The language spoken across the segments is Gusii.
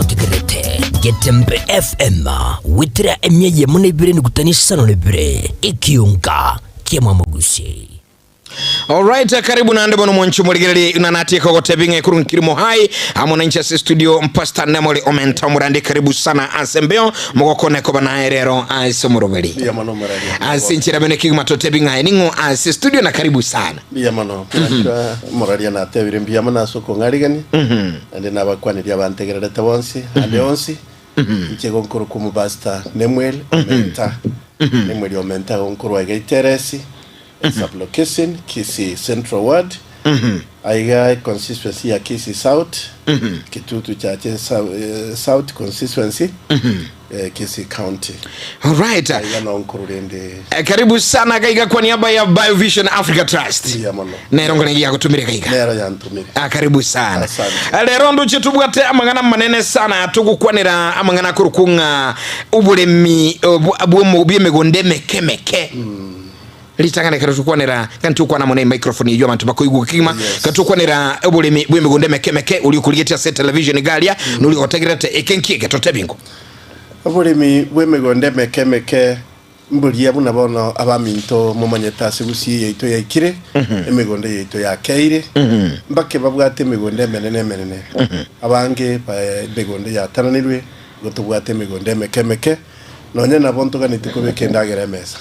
Ogotegererete Getembe FM goetera emia eyemo na ibere nukutani isano na ibere ekionga ki'Emwamogusi. Alright, karibu naende bono mwanchi omorigereria ina natieka ogotebi ng'a ekuru nkiri mohai amo na inche ase studio Pastor Nemori Omenta omorandi karibu sana ase embeo mogokone koba naye rero ase omoroberi Mbuya mono moraria. ase enchera bene kegima totebi ng'a ning'o ase studio na karibu sana Mbuya mono. Mwanchwa omoraria natebire mbuya mono ase okong'arigania. Naende nabakwanirie abantegererete bonsi ande onsi. Inche igo nkorokwa omopastor Nemuel Omenta. Nemuel Omenta igo nkorwa iga Iteresi, Sub-location, Kisii Central Ward. Aiga econstituency ya Kisii South, Kitutu Chache South Constituency, Kisii County. Alright. Aiga no nkoru rende. Eh, karibu sana gaiga kwa niaba ya Biovision Africa Trust. Mbuya mono. Nero ngone yagotumire gaiga. Nero yantumire. Ah, karibu sana. Asante. Eh, Rero nduche tubwate amang'ana manene sana togokwanera amang'ana akorokwa ng'a oboremi eh, bwa- bw'omo- bw'emegondo emeke meke. Ritang'ani ekero tokwanera ng'a ntokwana amo ne microphone eyio abanto bakoigwa kegima, Yes. ekero tokwanera oboremi bw'emegondo emeke emeke oria okorigetie ase etelevision iga aria, noria ogotegererete eke nki eke totebi ngo. Oboremi bw'emegondo emeke emeke mboria buna bono abaminto momanyete ase gusii yaito yaikire, emegondo yaito yakeire, mbake babwate emegondo emenene emenene, abange ba emegondo yatananirwe, igo tobwate emegondo emeke emeke, Nonya nabo ntoganetie kobeka endagera emesa.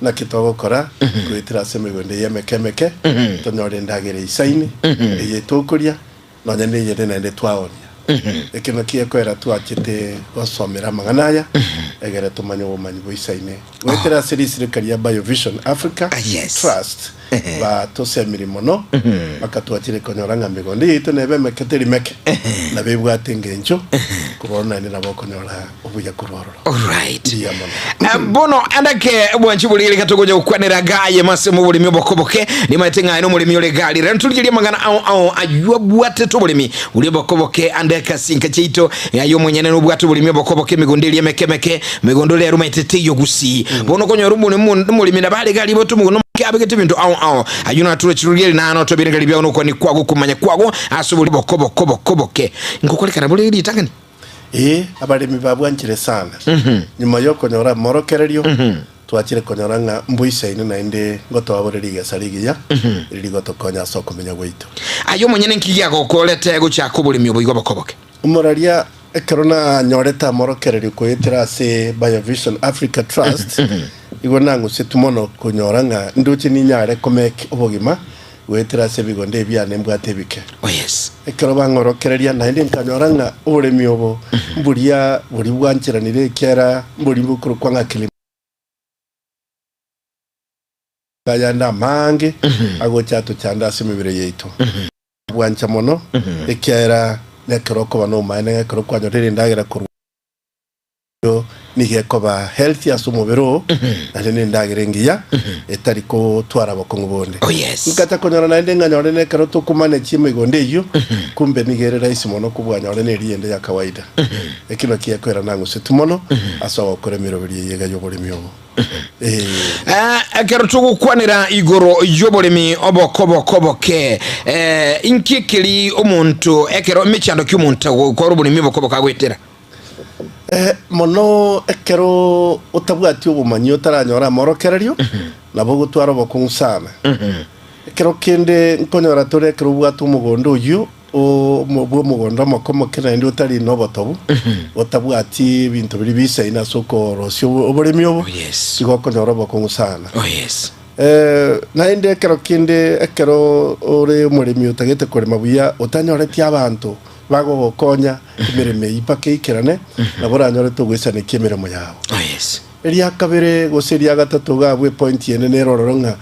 Naki togokora goetera ase emegondo eye emeke emeke, tonyore endagera eisaine, eye tokoria, nonya neyende naende twaonia. Eke nakio gekoera twachete gosomera amang'ana aya, egere tomanye obomanyi boisaine. Goetera ase risirika ria Biovision Africa Ah, yes. Trust, batosemirie mono, bakatwachire konyora ng'a megondo yaito nebe emeke teri meke, nabo ebwate engencho, korwa ororo naende nabo okonyora obuya korwa ororo. Alright. Mbuya mono. Eh, bono andake bwanchi borigereria reka togocha gokwanera gaye mase moboremi obokoboke nimaete ng'a aye nomoremi ore gari rero torigererie amang'ana ao ao aywo abwatete oboremi boria obokoboke ande ase chinka chiaito aye omonyene nobwate oboremi obokoboke emegondo eria emeke emeke megondo rero maete teiyo gusii bono okonyora omoremi omoremi nabo are gari bote omogondo omoke abegete ebinto ao ao aywo nature chirorieri nano tobirengererio biao nokwania kwago okomanya kwago ase oboremi obokoboke obokoboke nkokorekana bore ritang'ani Ee, abaremi babwanchire sana. Nyuma y'okonyora amorokererio, twachire konyora ng'a mboisaine naende ngotoa bore rigesa rigiya eri rigotokonya ase okomenya gwaito. Aye omonyene nki giagokorete gochaka oboremi obo igo bokoboke? Omoraria, Ekero nanyorete amorokererio koetera ase Biovision Africa Trust, igo nang'usetwe mono konyora ng'a ndoche ninyare komake obogima Goetera ase ebigondo ebi biane mbwate ebike. Oh yes. Ekero bang'orokereria, naende nkanyora ng'a oboremi obo mboria boria bwancheranire, ekiagera mboria bokorokwa ng'a Kilimanjaro ayande amange agocha atochande ase emebere yaito. Bwancha mono, ekiagera nekero okoba nobomaene ng'a ekero kwanyorire endagera korwa. Eyio nigo ekoba healthy ase omobere oo, naende nendagera engiya etari kotwara bokong'u bonde. Oh, yes. Nkacha konyora naende ng'a nyore nekero tokomanage emegondo eyio, kumbe nigo ere rahisi mono kobua nyore neri ende ya kawaida. Ekio nakio gekoera nang'usetwe mono ase ogokora emeroberi eye iga y'oboremi obo. Ee. Eh, ekero togokwanera igoro y'oboremi obokobokoboke eh, inki ekeri omonto ekero emechando ki omonto agokora oboremi obokoboke agoetera? Mono ekero otabwati obomanyi otaranyore amorokererio, nabo ogotwara obokong'u sana. Ekero kende nkonyora tore ekero obwate omogondo oyio bw'omogondo omoke naende otari nobotobu, otabwati ebinto biria bisaine ase okorosia oboremi obo, igo okonyora obokong'u sana. Naende ekero kende ekero ore omoremi otagete korema buya, otanyoreti abanto bagogokonya emeremo eyio mpaka eikerane, nabo oranyore togoisanekia emeremo yao. Oh yes. Eria kabere gose eria gatato iga abwo epoint ende nere ororo ng'a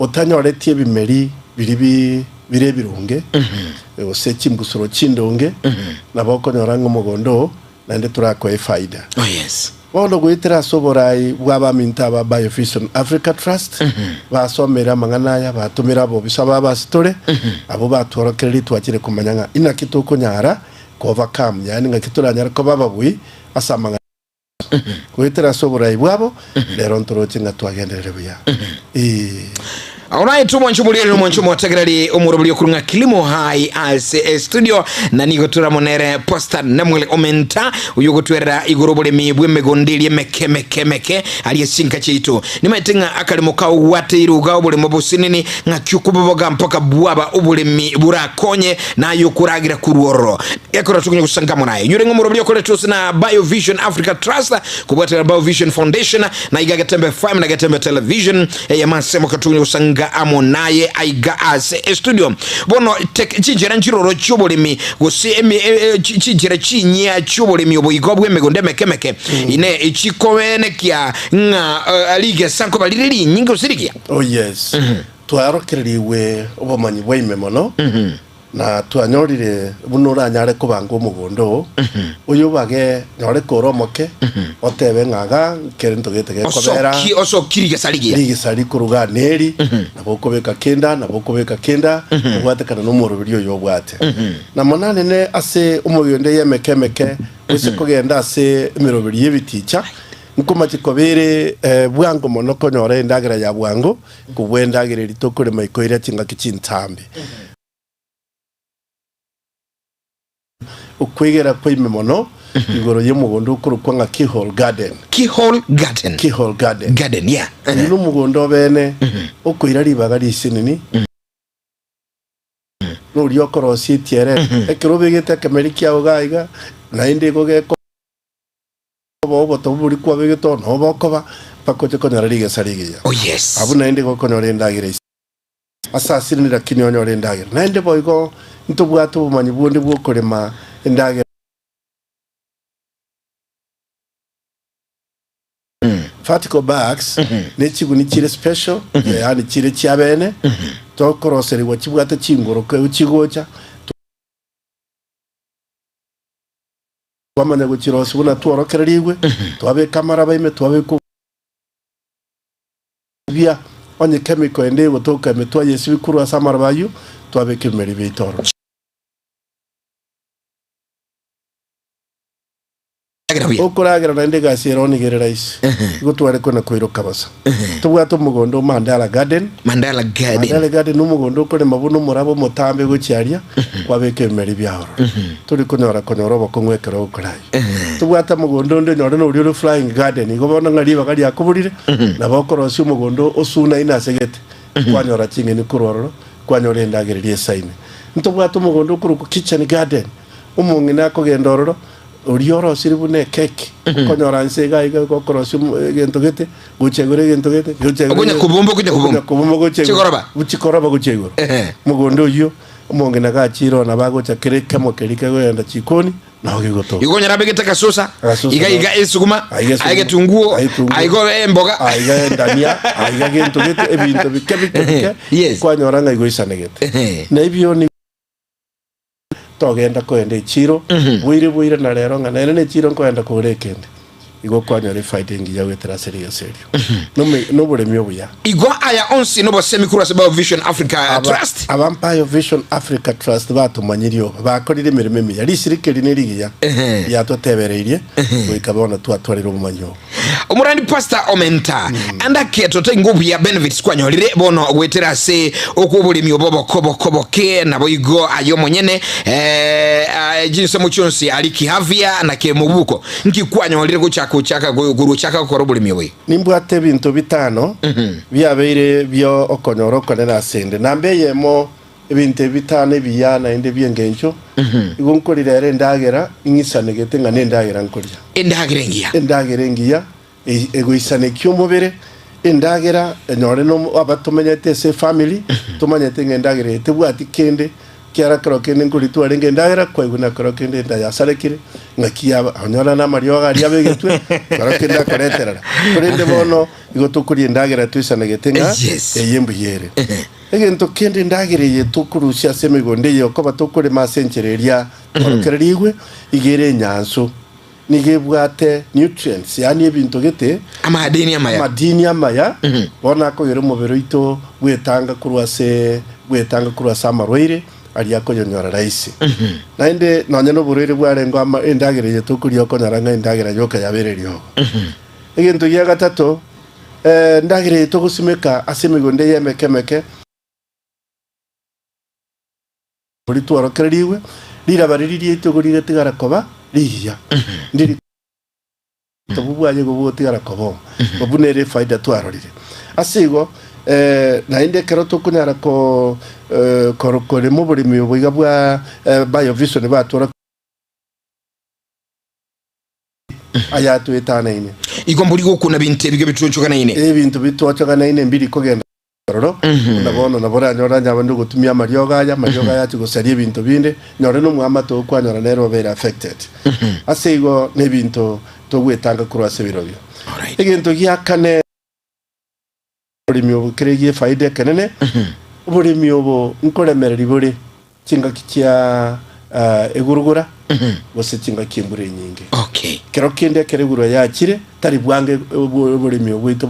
otanyoreti ebimeri biria bi bire ebironge gose chimbusuro chindonge, nabo okonyora ng'a omogondo oo naende torakoe efaida. Oh yes. Bono goetera ase oborai bw'abaminto aba Biovision Africa Trust, basomire amang'ana aya, batomire abobisa babo ase tore, abwo batworokereria twachire komanya ng'a inaki tokonyara ko-overcome, yaani ng'aki toranyare koba ababui ase amang'ana goetera ase oborai bwabo, rero ntoroche ng'a twagenderere buya. Ee. Alright, omwancho omoriere omwancho omotegereri omorobori okorwa ng'a Kilimo High ase estudio na nigo toramonere Pastor Nemuel Omenta oyo ogotwerera igoro oboremi bw'emegondo eria emeke emeke emeke aria chinka chiaito. Nimaete ng'a akaremo kao gwateire iga oboremo bosinini ng'aki okoboboga mpaka bwaba oboremi borakonye naye okoragira korwa ororo. Ekero tokonya gosanga amo naye. Inyore ng'a omorobori okoretwa ase na Biovision Africa Trust kobwatera Biovision Foundation na iga Getembe FM na Getembe Television Eyemo ase mokatung'we gosanga amo naye aiga ase estudio. Bono tek chinchera nchiroro chi'oboremi gose emi, e, e, chi- chinchera chinyia chi'oboremi obo igo bw'emegondo emeke emeke ine chikoenekia ng'a eh, rigesa nkoba rire rinyinge gose rigiya. Oh yes. Twarokererigwe obomanyi bwa ime mono. Na twanyorire buna oranyare kobanga omogondo oo, oyobage nyore kore omoke, otebe ng'a iga nkere gete gekobera Osoki osoki rigesa rigiya. rigesa rikoruga neri, nabo okobeka kenda, nabo okobeka kenda, kobwatekana nomoroberi oyo obwate. Na mono anene ase omogendo ey'emeke emeke, gose kogenda ase emeroberi y'ebiticha, nkomache koba ere bwango mono konyora endagera ya bwango, kobua endagera eria tokorema ekoira chingaki chintambe. Okwegera kwaime mono igoro y'omogondo okorokwa ng'a Keyhole Garden. Keyhole Garden. Keyhole Garden. Garden, yeah. Oyio nomogondo obene okoira ribaga risinini noria okorosia etiere ekero obegete ekemeri kiao iga iga naende igo gekoba obotobu boria kwabegete oo nobo bokoba mpaka oche konyora rigesa rigiya. Oh yes. Abwo naende igo okonyora endagera ase Ase asirire lakini onyore endagera. Naende boigo ntobwate obomanyi bonde bw'okorema endagera. Vertical bags ne chiguni chire special, yaani chire chiabene, tokoroserigwa chibwate chingoro keu chigocha, twamanya gochirosia buna tworokererigwe, twabeka amaraba ime, twabeka. Buya, onye chemical ende egotoka ime twayesibia korwa ase amaroba ayio, twabeka ebimeri biaito ororo. Okoragera naende egasi ere nigo ere rahisi, igo tware kona koiroka bosa. Tobwate omogondo o Mandala Garden. Mandala Garden. Mandala Garden nomogondo okorema buna omoraba omotambe gochia aria, kwabeka ebimeri biao ororo. Tori konyora konyora obokong'u ekero ogokora ayio. Tobwate omogondo onde onyore noria ore Flying Garden, igo bono ng'a ribaga riakoborire, nabo okorosia omogondo osunaine ase gete, kwanyora ching'eni korwa ororo, kwanyora endagera eria esaine. Ntobwate omogondo okorokwa Kitchen Garden, omong'ina akogenda ororo, oria orosirie buna ekeki, okonyora nse iga iga iga okorosia omo egento gete, gochia igoro egento gete, gochia igoro Okonya kobomba, okonya kobomba. okonya kobomba gochia igoro. Chikoroba. Chikoroba gochia igoro. Ehe. Omogondo oyio, omong'ina gachire oo nabo agocha kera ekemo keria kegogenda chikoni, Nao gegotoka. Igo onyare abegete agasosa, Agasosa iga nao. iga esuguma, Aiga esuguma, aiga etunguo, aiga etunguo, aiga emboga. aiga endania, aiga gento gete, ebinto bike bike bike, Yes. kwanyora ng'a igo oisanegete. Ehe. Na ebio nigo togenda koenda echiro, bwaire bwaire na rero ng'a nere nechiro nkoenda kogora ekende. Igo kwanyora efaida engiya goetera ase rigesa erio. Nome- Noboremi obuya. Igo aya onsi nobosemi korwa ase Biovision Africa Aba, Trust. aba Biovision Africa Trust batomanyirie obo, bakorire emeremo emiya. Risirika eri nerigiya Ehe. riatotebereirie goika bono twatwarire obomanyi obo. Omorandi Pastor Omenta andake totainga obuya benefits kwanyorire bono goetera ase okwoboremi obo boko boko boke naboigo aye omonyene eh, ah, chinsemo chionsi ari kiafya na kemobuko Nki kwanyorire gochaka ochaka korwa ochaka gokora oboremi obo iga? Nimbwate ebinto bitano biabeire bi'okonyora okonene asende. Namba eyemo, ebinto ebi bitano ebiya naende bi'engencho, igo nkorira ere endagera ing'isanegete ng'a nendagera nkoria. Endagera engiya. Endagera engiya egoisanekia omobere, endagera enyore no abatomenyete ase efamiri, tomanyete ng'a endagera eye tebwati kende, Kiara kero kende nkoria twarenge endagera, kwaigwa na kero kende enda yasarekire, ng'aki yaba, onyora namariogo aria abegetwe, kero kende akoreterera. Korende bono igo tokoria endagera toisanegete ng'a Yes. eye mbuya ere. Egento kende endagera eye tokorusia ase emegondo eye okoba tokorema ase enchera eria tworokererigwe, iga ere enyansu. Nigo ebwate nutrients, yaani ebinto gete, Amadini amaya. amadini amaya, bono akogera omobere oito bwetanga korwa ase bwetanga korwa ase amarwaire aria akoyonyora rahisi. Naende nonya na oborwaire bwarengeo ama endagera eye tokoria okonyora ng'a endagera yoka yabeire eriogo. Egento gia gatato. Endagera eye togosimeka ase emegondo eye emeke emeke, Ritworokererigwe, riraba riria riaito igo rigatigara koba rigiya. Ndiri obobu bwaye igo bogotigara koba omo. Obwo nere efaida twarorire. Ase igo, naende ekero tokonyara ko korema oboremi obo iga bwa Biovision batworokereria, ayatoetanaine. Igo mbori gokuna binto ebio bitwochoganaine. Ebinto bitwochoganaine mbiri kogenda ororo, buna bono nabo oranyore onye abande ogotumia amariogo aya, amariogo aya achie gosaria ebinto binde, nyore nomwamate oo kwanyora nere obeire affected. Ase igo nebinto togwetanga korwa ase birobio. Alright. Egento gia kane oboremi obo kere gie faida ekenene, oboremi obo nkoremereri bore chingaki chia egurugura gose chingaki embura enyinge. Okay. Kero kende ekero egurugura yachire tari bwango oboremi obo bwaito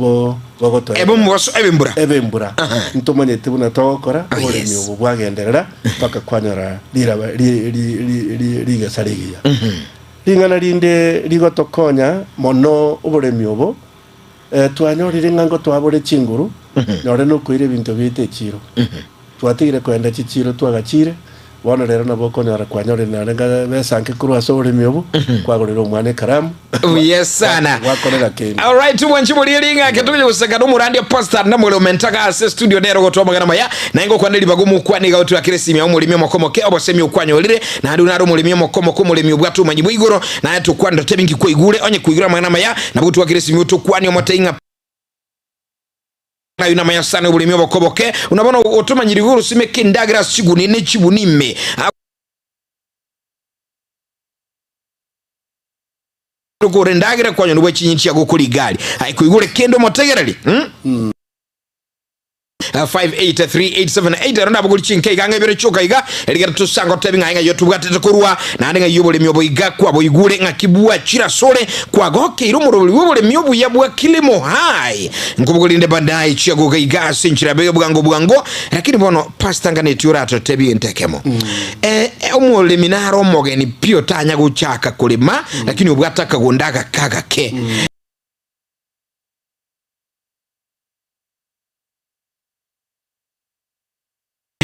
bogotoa Ebe omobaso ebe embura. ebe embura. Aha. Ntomanyeti buna togokora Oh, oboremi yes. obo bwagenderera mpaka kwanyora riraba rigesa rigiya. Ring'ana rinde rigotokonya mono oboremi obo Twanyorire ng'a ngotwabore chinguru, nore nokoira ebinto biaito echiro. Twatigire koenda chichiro twagachire, bono rero nabo okonyora kwanyorire nore ng'a besa nke korwa ase oboremi obo, kwagorera omwana ekaramu, Buya sana. gwakorera kende. Alright, mwanchi morie ring'ake togocha goseka nomorandia pastor Namwele Omentaga ase studio nero gotwa amagana maya naye ngokwana ribaga omokwane iga otuakere esimi yao omoremi omokomoke obosemi okwanyorire naende nare omoremi omokomoke omoremi obwate obomanyi bwa igoro Naye tokwane totebi nki kwaigure, onye kwaigure amang'ana amaya, nabo twakire esimi otokwanie omotebie ng'a ayio namaya sana oboremi obokoboke. Buna bono otomanyiri igoro osimeke endagera ase chigunia ne chibuni ime. Okogora endagera kwanyora bwe chinyi chiago okori igari. Aye koigure kende omotegereri. Mm? 583878 ero nabogori chinka iga ng'a ibere chioka iga erigere tosange otebi ng'a ng'a tobwatete korwa naende ng'a oboremi obo iga kwaboigure ng'aki bwachire asore kwagokeire omoroberi bw'oboremi obuya bwa Kilimo High nkobogori nde baadaye chiagoka iga ase enchera ya bwango bwango lakini bono pastor nganeti oratotebi egento ekemo eh, eh, omoremi nare omogeni pi otanya gochaka korema lakini obwate akagondo agake agake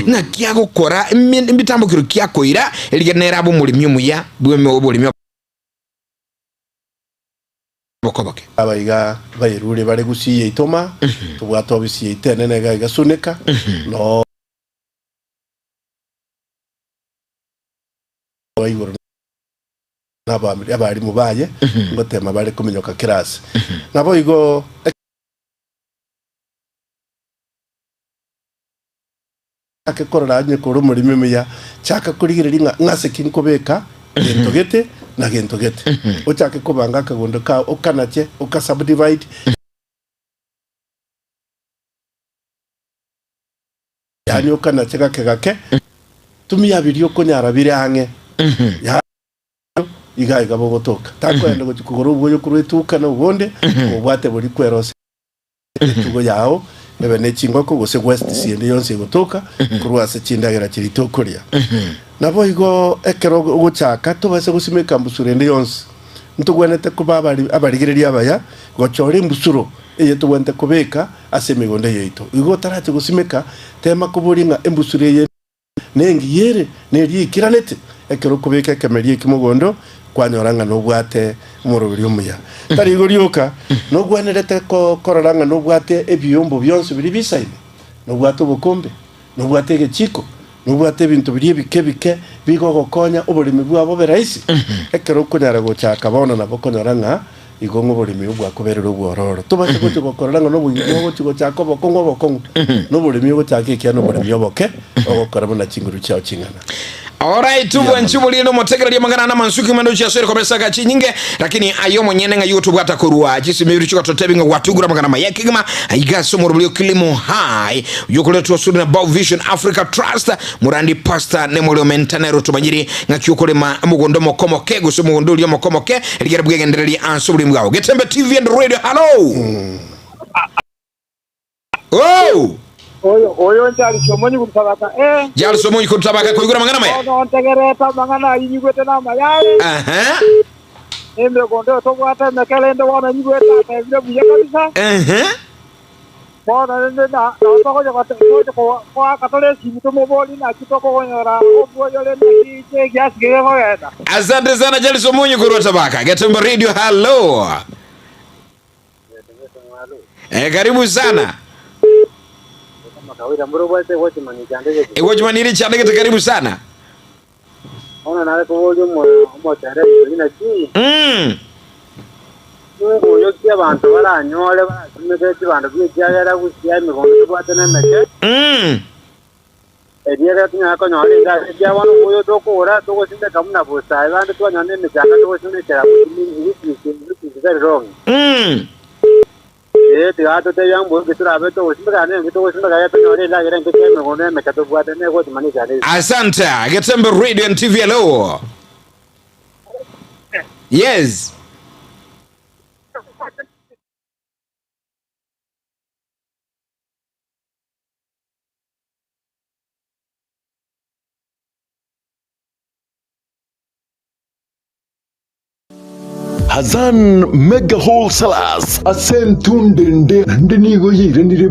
Ng'aki agokora embitambokero ki akoira, erigena nere abe omoremi omuya bw'oboremi obokoboke. Aba iga bairure bare gusii yaito ma, tobwate obisi yaito enene iga iga Suneka, noo igoro abarimu baye ngotema bare kominyoka kera ase. Naboigo. Chake korora onye kore omoremi omuya, chaka korigereria ng'a ng'ase ki nkobeka gento gete na gento gete. Ochake kobanga akagondo kao, okanache, oka subdivide, yaani okanache gake gake, tumia biria okonyara bire ang'e. Yaani iga iga bogotoka. Takoenda gochia kogora obwoyo korwa etuka na obonde, obwate boria kweroseria. Etugo yao ebe ne chingoko gose waste ende yonsi egotoka korwa ase chindagera chiria tokoria. Naboigo ekero ogochaka tobase gosimeka mbusuro ende yonsi. Ntogwenerete koba abarigereria abaya gochora embusuro eye togwenerete kobeka ase emegondo yaito. Igo otarache gosimeka, tema koboria ng'a embusuro eye. Nengiya ere neria eikiranete, ekero okobeka ekemeria eki mogondo, kwanyora ng'a nobwate omoroberi omuya. Tari igo rioka, nogwenerete korora ng'a nobwate ebiombo bionsi biria bisaine, nobwate obokombe, nobwate egechiko, nobwate ebinto biria ebike ebike bigogokonya oboremi bwao bobe rahisi. Ekero okonyara gochaka bono nabo okonyora ng'a Igo ng'a oboremi obwo bwakoberera obwororo. Tobase gochia gokorora ng'a nobogima ogochia gochaka obokong'u obokong'u, na oboremi ogochaka ekiagera noboremi oboke, ogokora buna chinguru chiao ching'ana. Alright, Mbuya bwanchi mono. borinde omotegereria amang'ana ane amansu kimende ochia asore kobesa ga chinyinge lakini aye omonyene ng'ai otobwata korwa chisimi biri chigototebi ng'a gwatugure amang'ana maya kegima aiga ase omorobori o Kilimo High oyokoretwa asore na Bow Vision Africa Trust Morandi Pastor Nemori Omenta nere otomanyiri Ng'aki okorema omogondo omokomoke, gose omogondo oria omokomoke, rigera bwegendererie ase oboremi bwao. Getembe TV and Radio, hallo! Oh! Oyo oyo Charles Omonyi korwa Tabaka eh. Charles Omonyi korwa Tabaka koigora amang'ana maya. Bono ntegerete amang'ana ayio nyigwete namaya are. Aha. Emegondo oyo tobwate emeke rende bono nyigwete atebire buya kabisa. Aha. Bono rende na nabo togocha gote togocha koa koaka tore esimi tomoborie naki tokogonyora omoyo ore naki inche egiasi kegekogenda. Asante sana Charles Omunyi korwa Tabaka. Getembe Radio, hello. Eh, karibu sana. Egochimanire chandegete karibu sana. Bono nare koboria omotere igoro inaki ningoyokia abanto baranyore barasimeke chibando bi'ekiagera gochia emegondo tobwate nemeke, erio ekero tonyare konyora endagera, ekiagera bono omoyo tokogora togosimeka buna bosa aye bande twanyora nemechando togosimekera which is which is very wrong. Ee, tiga totebia ng'a mbobe torabe togosimeka naende enki togosimeka iga tonyore endagera enke ki'emegondo emeke tobwate negochimana echando eye. Asante. Getembe Radio and TV, hello. Yes. Hassan Mega Wholesalers ase entunde ende naende nigo yairanire buya.